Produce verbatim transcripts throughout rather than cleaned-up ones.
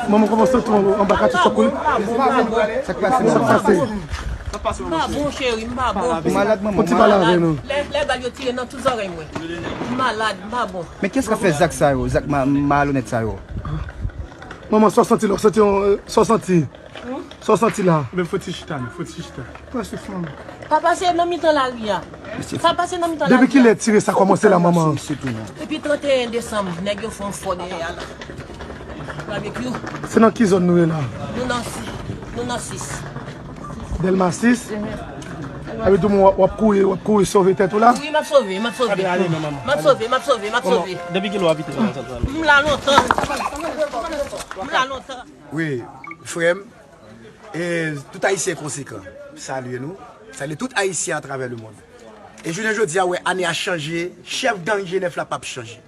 Manman kòmanse tou anba katouch tankou. Sa k pase? Sa k pase? M pa bon, cheri, m pa bon. Ou malad, manman? Ou ti pale avè nou. Lè, lè bal yo tire nan tout zòrèy mwen. M malad, m pa bon. Men kiyès k ap fè zak sa yo, zak ma-, malonèt sa yo? Manman, sa w santi la, w santi yon, sa w santi? Sa w santi la? Men fò ti chita, non, fò ti chita. Pase fanm. Pa pase nan mitan lari a. Pa pase nan mitan lari a. Depi kilè tire sa kòmanse la, manman? Depi trannteyen desanm, nèg yo fè yon fò dèyè a la. Babekyou. Se nan ki zòn nou ye la? Nou nan si-, nou nan sis. Dèlma sis? Sa vle di w ap, w ap kouri, w ap kouri sove tèt ou la? Wi, m ap sove, m ap sove. M ap sove, m ap sove, m ap sove. Depi kilè w abite la, Santral? M la lontan. M la lontan. Wi, frè m. E tout Ayisyen konsekan, m salye nou. Salye tout Ayisyen atravè lemonn. E jounen jodi a, w wè ane a chanje, chèf gang G nèf la p ap chanje.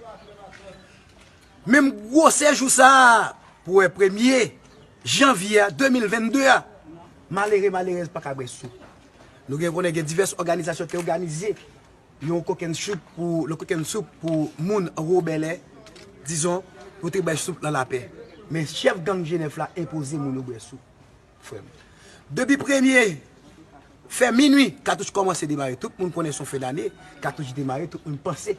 Menm gwosè jou sa a, pou wè premye janvye a, de mil vennde a, malere, malerèz pa ka bwè soup. Nou gen konnen gen divès òganizasyon ki òganize yon kokenn soup pou, le kokenn soup pou moun Wo Bèlè, dizon, pou te bay soup nan lapè. Men chèf gang G nèf la enpoze moun yo bwè soup, frè m. Depi premye fè minwi, katouch kòmanse demare. Tout moun konnen se yon fen dane, katouch demare, tout moun panse.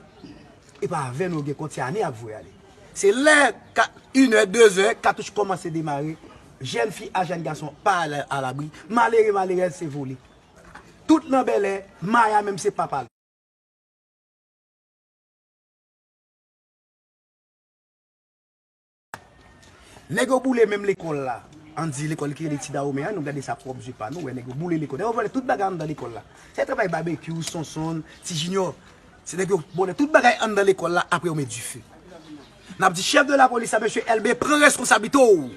E pa avè nou yo gen kont, se ane ap voye ale. Se lè ka-, inè, dezè, katouch kòmanse demare. Jèn fi a jèn gason pa al-, alabri. Malere, malerèz se vole. Tout nan bèlè, Maya menm se papa l. Nèg yo boule menm lekòl la. Ann di lekòl ki rele Ti Dawonmen an, nou gade sa pwòp zye pa nou, wè nèg yo boule lekòl. Nèg yo vòlè tout bagay anndan lekòl la. Se travay Babekyou, Sonsonn, Ti Jinyò. Se nèg yo vòlè tout bagay anndan lekòl la, apre yo met dife. N ap di chèf de lapolis la, mesye Elbe, pran reskonsablite w.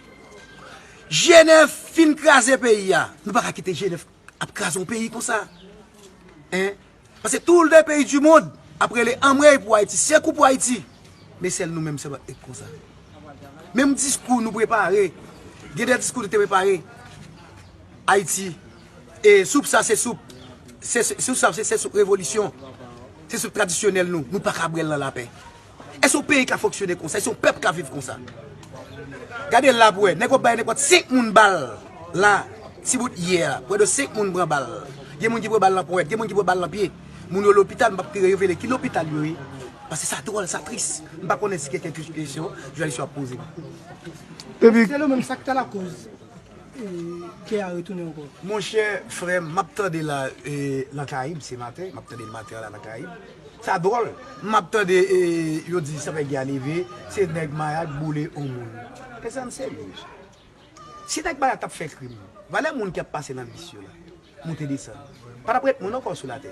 G nèf fin kraze peyi a. Nou pa ka kite G nèf ap kraze yon peyi konsa. Hein? Paske tout le peyi di mond ap rele anmwey pou Ayiti, sekou pou Ayiti. Men sèl nou menm sèlman k konsa. Menm diskou nou prepare, gen de diskou nou te prepare. Ayiti, e soup sa se soup, se, se, soup sa se, se soup revolisyon. Se soup tradisyonèl nou, nou pa ka bwè l nan lapè. Èske yon peyi ka fonksyone konsa? Èske yon pèp ka viv konsa? Gade la pou wè, nèg yo bay nenpòt senk moun bal la, ti bout yè a, prè de senk moun pran bal. Gen moun ki pran bal nan ponyèt, gen moun ki pran bal nan pye. Moun yo lopital, m p ap revele ki lopital yo ye. Paske sa dwòl, sa tris. M pa konnen si gen kèk kesyon jounalis yo ap poze. Epi se nou menm sa k ta lakoz. E, kè a retounen ankò. Monchè, frè m, m ap tande la, e, nan Karayib, se maten, m ap tande l maten an la nan Karayib. Sa dwòl, m ap tande, e, yo di Sanfè Gè a leve, se nèg Maya k boule on moun. Pèsonn serye, mesye. Si nèg Maya t ap fè krim, valè moun ki ap pase nan bis yo la, moute desann, pa t ap ret moun ankò sou latè.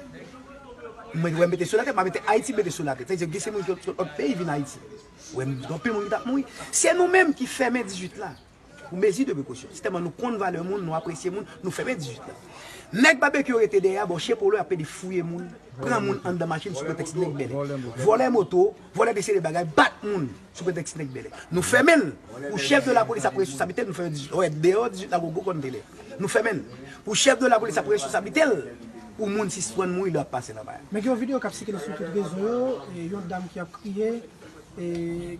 Mwen, wè, mete sou latè, m a mete Ayiti, mete sou latè. Sa vle di gen se moun ki sot lòt peyi vin Ayiti. Wè, m, gen anpil moun ki t ap mouri. Se nou menm ki fèmen dizuit la. Pou mezi de prekosyon. Se tèlman nou konn valè moun, nou apresye moun, nou fèmen dizuit la. Nèg Babekyou rete dèyè a, bò Chepolo, y ap pede fouye moun, pran moun anndan machin sou pretèks nèg bèlè. Vòlè moto, vòlè de seri de bagay, bat moun sou pretèks nèg bèlè. Nou fèmen l pou chèf de lapolis ap pran responsablite l, nou fèmen dizuit. Wè, deyò dizuit la, gwo gwo kòn te lè. Nou fèmen l pou chèf de lapolis ap pran responsablite l pou moun sispann mouri lè y ap pase nan bay. Men gen yon videyo k ap sikile sou tout rezo yo, e yon dam ki ap kriye, e,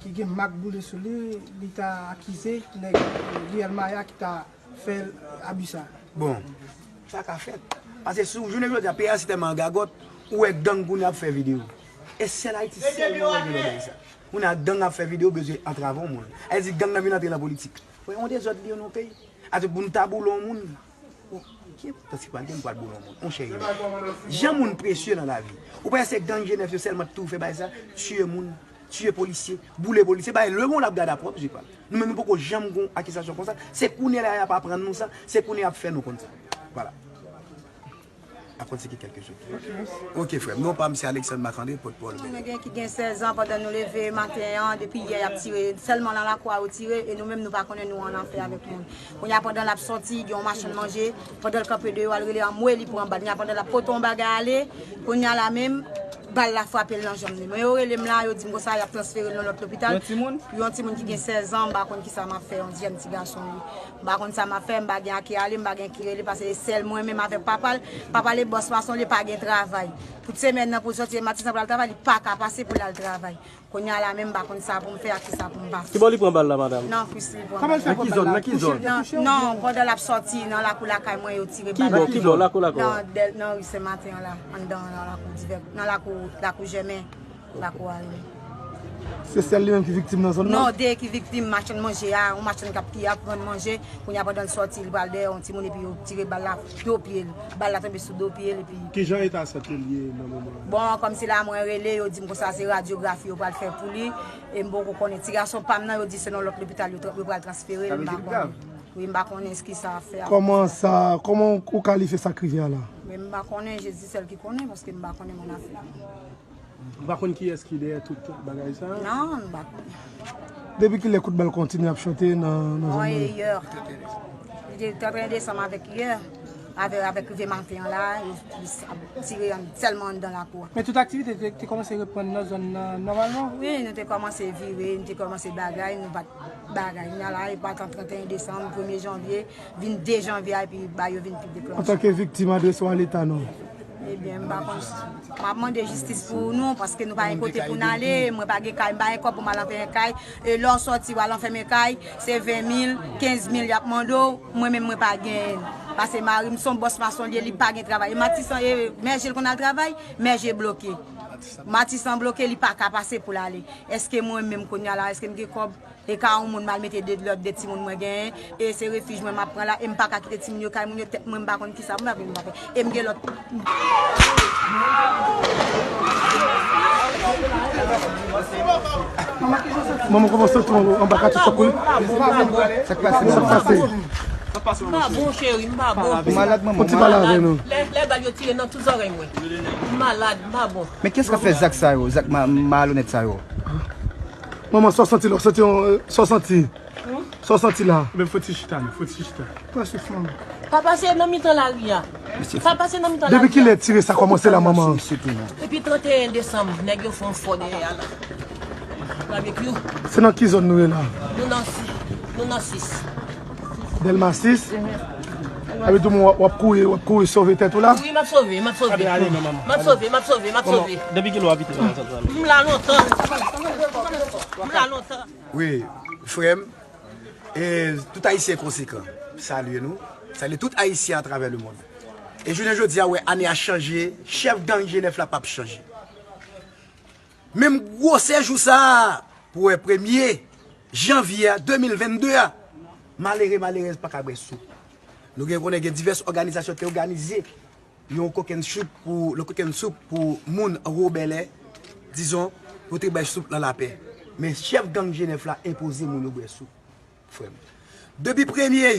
ki gen mak boule sou li, li ta akize nèg, e, Riel Maya ki ta fè abi sa. Bon, sa ka fèt. Paske si w jounen jodi a, peyi a se tèlman an gagòt, ou wè gang kounye a ap fè videyo. E sèl Ayiti sèlman w wè gen bagay sa. Kounye a gang ap fè videyo, bezwen antrave yon moun. Sa vle di gang nan vin antre nan politik. Wè, yon dezòd li yo nan peyi. Atè pou nou ta boule yon moun. Oh, ki enpòtans ki pral gen, m pral boule yon moun. Monchè, jan moun presye nan lavi. Ou panse se gang G nèf yo sèlman t toujou fè bagay sa? Tiye moun, tiye polisye, boule polisye, bagay lemonn ap gade a pwòp zye pa l. Nou menm nou poko janm gon akizasyon konsa. Se kounye la y ap aprann nou sa, se kounye y ap fè nou konn sa. Vwala. Aprann se ki kèlke sou. Ok, frè m. Non pa m se Alexandre Marc-André, pòtpawòl Bèlè. Mwen gen ki gen sèz an, pandan nou leve maten an, depi yè y ap tire, sèlman nan lakou a yo tire, e nou menm nou pa konnen nou an afè avèk moun. Kounye a pandan l ap sòti, gen yon machann manje, pandan l kanpe deyò, al rele anmwe, li pran bal. Kounye a pandan l ap pote yon bagay ale, kounye a la menm, Bal la frape l nan janm li. Mwen, yo rele m la, yo di m konsa, y ap transfere l nan lòt lopital. Yon timoun? Yon timoun ki gen sèz an, m pa konn ki sa m ap fè, yon jèn ti gason, wi. M pa konn sa m ap fè, m pa gen a ki ale, m pa gen ki rele, paske se sèl mwen menm avèk papa l. Papa l e bòs mason, li pa gen travay. Tout semèn nan pou l sòti, e Matisan pou l al travay, li pa ka pase pou l al travay. Kounye a la menm, m pa konn sa pou m fè ak ki sa pou m pase. Ki bò li pran bal la, madanm? Nan kwis li pran. Kòman l fè pran bal la? Nan ki zòn? Nan ki zòn? Nan, nan, pandan l ap sòti nan lakou lakay mwen, yo tire bal la. Ki bò, ki bò, lakou lakay? Nan, dè- nan ri Sen Maten an la, anndan nan lakou Divè, nan lakou, lakou Jèmen, lakou a rele. Se sèl li menm ki viktim nan zòn nan? Non, de ki viktim, machann manje a, yon machann k ap ki ap vann manje, kounye a pandan l sòti, li pral dèyè yon timoun epi yo tire bal la do pye l. Bal la tonbe sou do pye l epi Kijan eta sante l ye nan moman an? Bon, kòmsi la mwen rele, yo di m konsa se radyografi yo pral fè pou li. E m poko konnen. Ti gason pa m nan, yo di se nan lòt lopital yo tra- yo pral transfere l, m pa konnen. Wi, m pa konnen ki sa ap fè a. Kòman sa, kòman ou kalifye sa k rive a la? Men m pa konnen, Jezi sèl ki konnen, paske m pa konnen moun afè. Ou pa konn kiyès ki dèyè tout bagay sa? Non, m pa konnen. Depi kilè kout bal kontinye ap chante nan, nan zòn nan? Yè. Li te trannteyen desanm avèk yè, avè- avèk rive maten an la, yo, yo ap tire an- sèlman anndan lakou a. Men tout aktivite te, te kòmanse reprann nan zòn nan nòmalman? Wi, nou te kòmanse vire, nou te kòmanse bagay, nou pa t bagay. Nan la, e pa tan trannteyen desanm, premye janvye, vin de janvye a, epi bagay yo vin pi deklannche. Antanke viktim, adrese w a Leta, non? Ebyen, m pa konn. M ap mande jistis pou nou, paske nou pa gen kote pou n ale. Mwen pa gen kay, m pa gen kòb pou m al anfèmen kay. E lè w sòti, w al anfèmen kay, se ven mil, kenz mil y ap mande w. Mwen menm, mwen pa genyen. Paske mari m se yon bòs mason, li ye, li pa gen travay. E Matisan, e Mèje l konn al travay, Mèje bloke. Matisan bloke, li pa ka pase pou l ale. Èske mwen menm, kounye a la, èske m gen kòb? E ka yon moun m al mete de lòt de timoun mwen genyen, e se refij mwen m ap pran la, e m pa ka kite timoun yo kay moun yo, tèt mwen m pa konn kisa pou m fè, pou m pa fè. E m gen lòt. Manman, kòman w santi w anba katouch la koule? Sa k pase, manman? Sa k pase? M pa bon, cheri, m pa bon. Ou malad, manman? Ou ti pale avè nou. Lè, lè bal yo tire nan tout zòrèy mwen. M malad, m pa bon. Men kiyès k ap fè zak sa yo, zak ma- malonèt sa yo? Manman, sa w santi la, w santi yon, sa w santi? Sa w santi la? Men fò ti chita, non, fò ti chita. Pran souf, manman. Pa pase nan mitan lari a. Pa pase nan mitan lari a. Depi kilè tire sa kòmanse la, manman? Depi trannteyen desanm, nèg yo fè yon fò dèyè a la. Babekyou. Se nan ki zòn nou ye la? Nou nan si-, nou nan sis. Dèlma sis? Sa vle di w ap, w ap kouri, w ap kouri sove tèt ou la? Wi, m ap sove, m ap sove. M ap sove, m ap sove, m ap sove. Depi kilè w abite la, sa, sa? M la lontan. M la lontan. Wi, frè m, e tout Ayisyen konsekan, salye nou, salye tout Ayisyen atravè lemonn. E jounen jodi a, w wè, ane a chanje, chèf gang G nèf la p ap chanje. Menm gwosè jou sa a, pou wè premye janvye a, de mil vennde a, malere, malerèz pa ka bwè soup. Nou gen konnen gen divès òganizasyon te òganize yon kokenn soup pou, le kokenn soup pou moun Wo Bèlè, dizon, pou te bay soup lan lapè. Men chèf gang G nèf la enpoze moun yo bwè soup, frè m. Depi premye,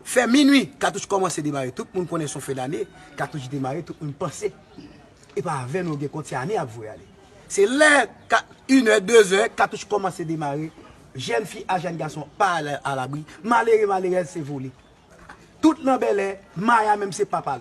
fè minwi, katouch kòmanse demare. Tout moun konnen se yon fen dane, katouch demare, tout moun panse. E pa avè nou yo gen kont se ane ap voye ale. Se lè ka- inè, dezè, katouch kòmanse demare. Jèn fi a jèn gason pa ale alabri. Malere, malerèz se vole. Tout nan Bèlè, Maya menm se papa l.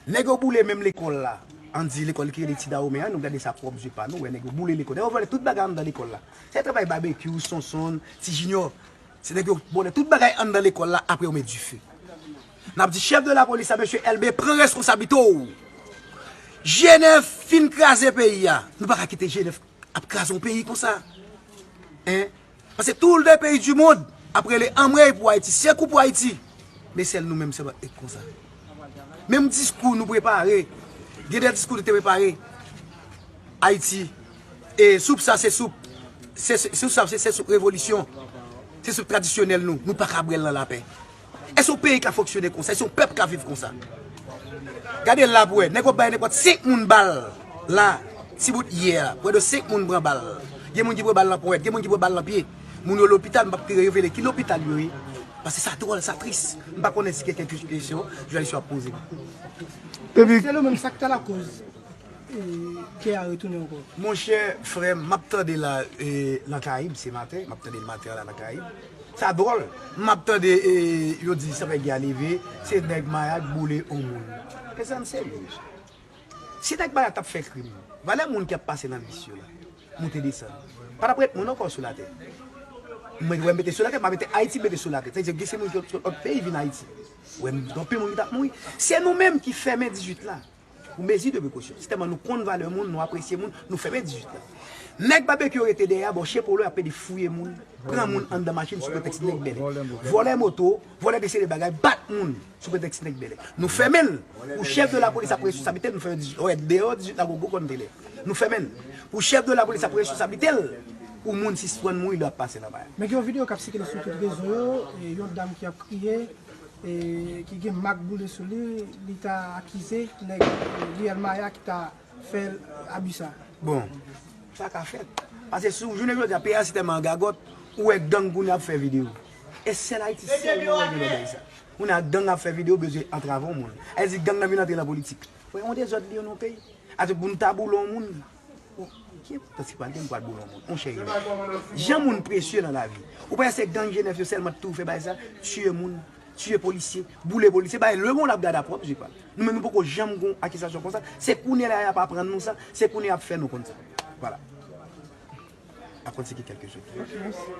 Nèg yo boule menm lekòl la. Ann di lekòl ki rele Ti Dawomen an, nou gade sa pwòp zye pa nou, wè nèg yo boule lekòl. Nèg yo vòlè tout bagay anndan lekòl la. Se travay Babekyou, Sonsonn, Ti Jinyò. Se nèg yo vòlè tout bagay anndan lekòl la, apre yo met dife. N ap di chèf de lapolis la, mesye Elbe, pran reskonsablite w. G nèf fin kraze peyi a. Nou pa ka kite G nèf ap kraze yon peyi konsa. Hein? Paske tout le pays du monde ap rele anmwey pou Ayiti, sekou pou Ayiti. Men sèl nou menm sèlman k konsa. Menm diskou nou prepare, gen de diskou nou te prepare. Ayiti, e soup sa se soup, se, se, soup sa se, se soup revolisyon. Se soup tradisyonèl nou, nou pa ka bwè l nan lapè. Èske yon peyi ka fonksyone konsa? Èske yon pèp ka viv konsa? Gade la pou wè, nèg yo bay nenpòt senk moun bal la, ti bout yè a, prè de senk moun pran bal. Gen moun ki pran bal nan ponyèt, gen moun ki pran bal nan pye. Moun yo lopital, m p ap revele ki lopital yo ye. Paske sa dwòl, sa tris. M pa konnen si gen kèk kesyon jounalis yo ap poze. Epi se li menm sa k ta lakoz, e, kè a retounen ankò. Monchè, frè m, m ap tande la, e, nan Karayib se maten, m ap tande l maten an la nan Karayib. Sa dwòl. M ap tande, e, yo di Sanfègya leve, se nèg Maya k boule yon moun. Mezanmi, serye. Si nèg Maya t ap fè krim, valè moun ki ap pase nan lis yo la, moute desann, pa t ap ret moun ankò sou latè. Mwen, wè, mete sou latè, m ap mete Ayiti, mete sou latè. Sa vle di gen se moun ki sot lòt peyi vin Ayiti. Wè, m gen anpil moun ki t ap mouri. Se nou menm ki fèmen dizuit la. Pou mezi de prekosyon. Se tèlman nou konn valè moun, nou apresye moun, nou fèmen dizuit la. Nèg Babekyou yo rete dèyè a, bò Chepolo, y ap pede fouye moun, pran moun anndan machin sou pretèks nèg bèlè. Vòlè moto, vòlè de seri de bagay, bat moun sou pretèks nèg bèlè. Nou fèmen l. Pou chèf de lapolis ap pran responsablite l, nou fèmen dizuit. Wè, deyò dizuit la, gwo gwo kòn tele. Nou fèmen l. Pou chèf de lapolis ap pran responsablite l, pou moun sispann mouri lè y ap pase nan Maya. Men gen yon videyo k ap sikile sou tout rezo yo, e yon dam ki ap kriye, e, ki gen mak boule sou li, li ta akize nèg, e, Riyèl Maya ki ta fè abi sa. Bon, sa ka fèt. Paske sou jounen jodi a, peyi a si tèlman an gagòt, ou wè gang kounye a ap fè videyo. E sèl Ayiti sèlman wè gen bagay sa. Kounye a gang ap fè videyo, bezwen antrave yon moun. Sa vle di gang nan vin antre nan politik. Wè, yon dezòd li yo nan peyi. Ase pou nou ta boule yon moun. Ou, ki enpòtans ki pral gen, m pral boule yon moun? Monchè, jan moun presye nan lavi. Ou panse se gang G nèf yo sèlman t toujou fè bagay sa? Tiye moun, tiye polisye, boule polisye, bagay lemonn ap gade a pwòp je pa l. Nou menm nou poko janm gon akizasyon konsa. Se kounye la y ap aprann nou sa, se kounye y ap fè nou konn sa. Vwala. Aprann se ki kèlke swa.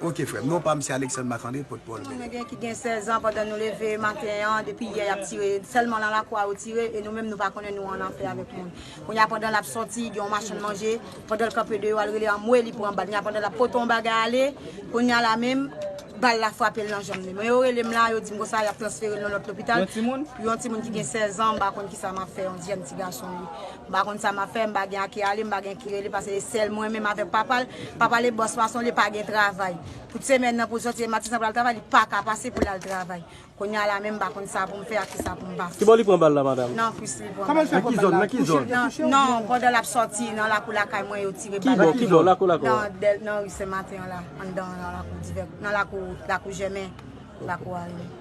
Ok, frè m. Non pa m se Alexandre Marc André, pòtpawòl. Moun gen ki gen sèz an, pandan nou leve maten an, depi yè y ap tire, sèlman nan lakou a yo tire, e nou menm nou pa konnen nou an afè avèk moun. Kounye a pandan l ap sòti, gen yon machann manje, pandan l kanpe deyò a, l rele anmwe, li pran bal. Kounye a pandan l ap pote yon bagay ale, kounye a la menm, bal la frape l nan janm li. Men yo rele m la, yo di m konsa, y ap transfere l nan lòt lopital. Yon timoun? Yon timoun ki gen sèz an, m pa konn kisa m ap fè, yon jèn ti gason li. M pa konn sa m ap fè, m pa gen a ki ale, m pa gen ki rele, paske e sèl mwen menm avèk papa l. Papa l e bòs mason, li pa gen travay. Tout semèn nan pou l sòti, e Matisan pou l al travay, li pa ka pase pou l al travay. Kounye a la menm, m pa konn sa pou m fè ak kisa pou m pase. Ki bò li pran bal la, madanm? Nan kwis li pran bal la. Kòman l fè pran bal la? Nan kwis, nan kwis. Nan, nan, pandan l ap sòti nan lakou lakay mwen, yo tire bal la. Ki bò, ki bò, lakou, lakou? Nan dèl-, nan ri Sen Maten an la, anndan nan lakou Divè, nan lakou, lakou Jèmen, lakou a ye.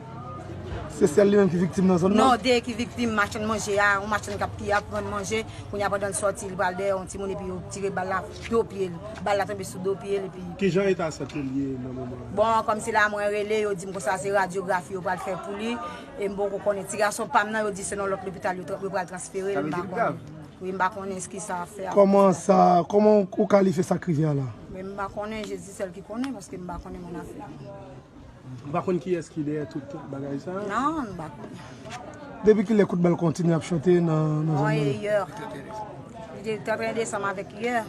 Se sèl li menm ki viktim nan zòn nan? Non, de ki viktim, machann manje a, yon machann k ap, ki ap vann manje, kounye a pandan l sòti, li pral dèyè yon timoun epi yo tire bal la do pye l. Bal la tonbe sou do pye l epi. Kijan eta sante l ye nan moman an? Bon, kòmsi la mwen rele, yo di m konsa se radyografi yo pral fè pou li. E m poko konnen. Ti gason pa m nan, yo di se nan lòt lopital yo tra-, yo pral transfere l, m pa konnen. Wi, m pa konnen ki sa ap fè a. Kòman sa, kòman ou kalifye sa k rive a la? Men m pa konnen, Jezi sèl ki konnen, paske m pa konnen moun afè. Ou pa konn kiyès ki dèyè tout bagay sa? Non, m pa konnen. Depi kilè kout bal kontinye ap chante nan, nan zòn nan? Yè. Li te trannteyen desanm avèk yè.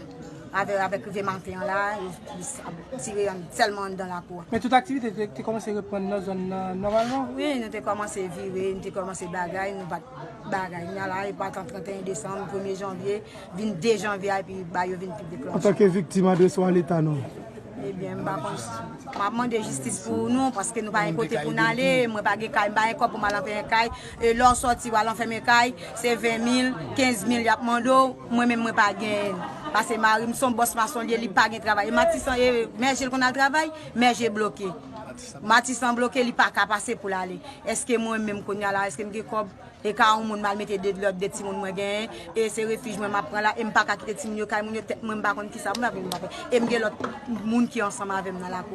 Avè, avèk rive maten an la, yo, yo ap tire an, sèlman anndan lakou a. Men tout aktivite te, te kòmanse reprann nan zòn nan nòmalman? Wi, nou te kòmanse vire, nou te kòmanse bagay, nou pa t bagay. Kounye a la, e pa tan trannteyen desanm, premye janvye, vin de janvye a, epi bagay yo vin pi deklannche. Antanke viktim, adrese w a Leta, non? Ebyen, m pa konn. M ap mande jistis pou nou, paske nou pa gen kote pou n ale. Mwen pa gen kay, m pa gen kòb pou m al anfèmen kay. E lè w sòti, w al anfèmen kay, se ven mil, kenz mil y ap mande w. Mwen menm, mwen pa genyen. Paske mari m se yon bòs mason li ye, li pa gen travay. E Matisan, e Mèje l konn al travay, Mèje bloke. Matisan bloke, li pa ka pase pou l ale. Èske mwen menm kounye a la, èske m gen kòb? E ka yon moun m al mete de lòt de timoun mwen genyen, e se refij mwen m ap pran la, e m pa ka kite timoun yo kay moun yo, tèt mwen m pa konn kisa pou m fè, pou m pa fè. E m gen lòt moun ki ansanm avè m nan lakou.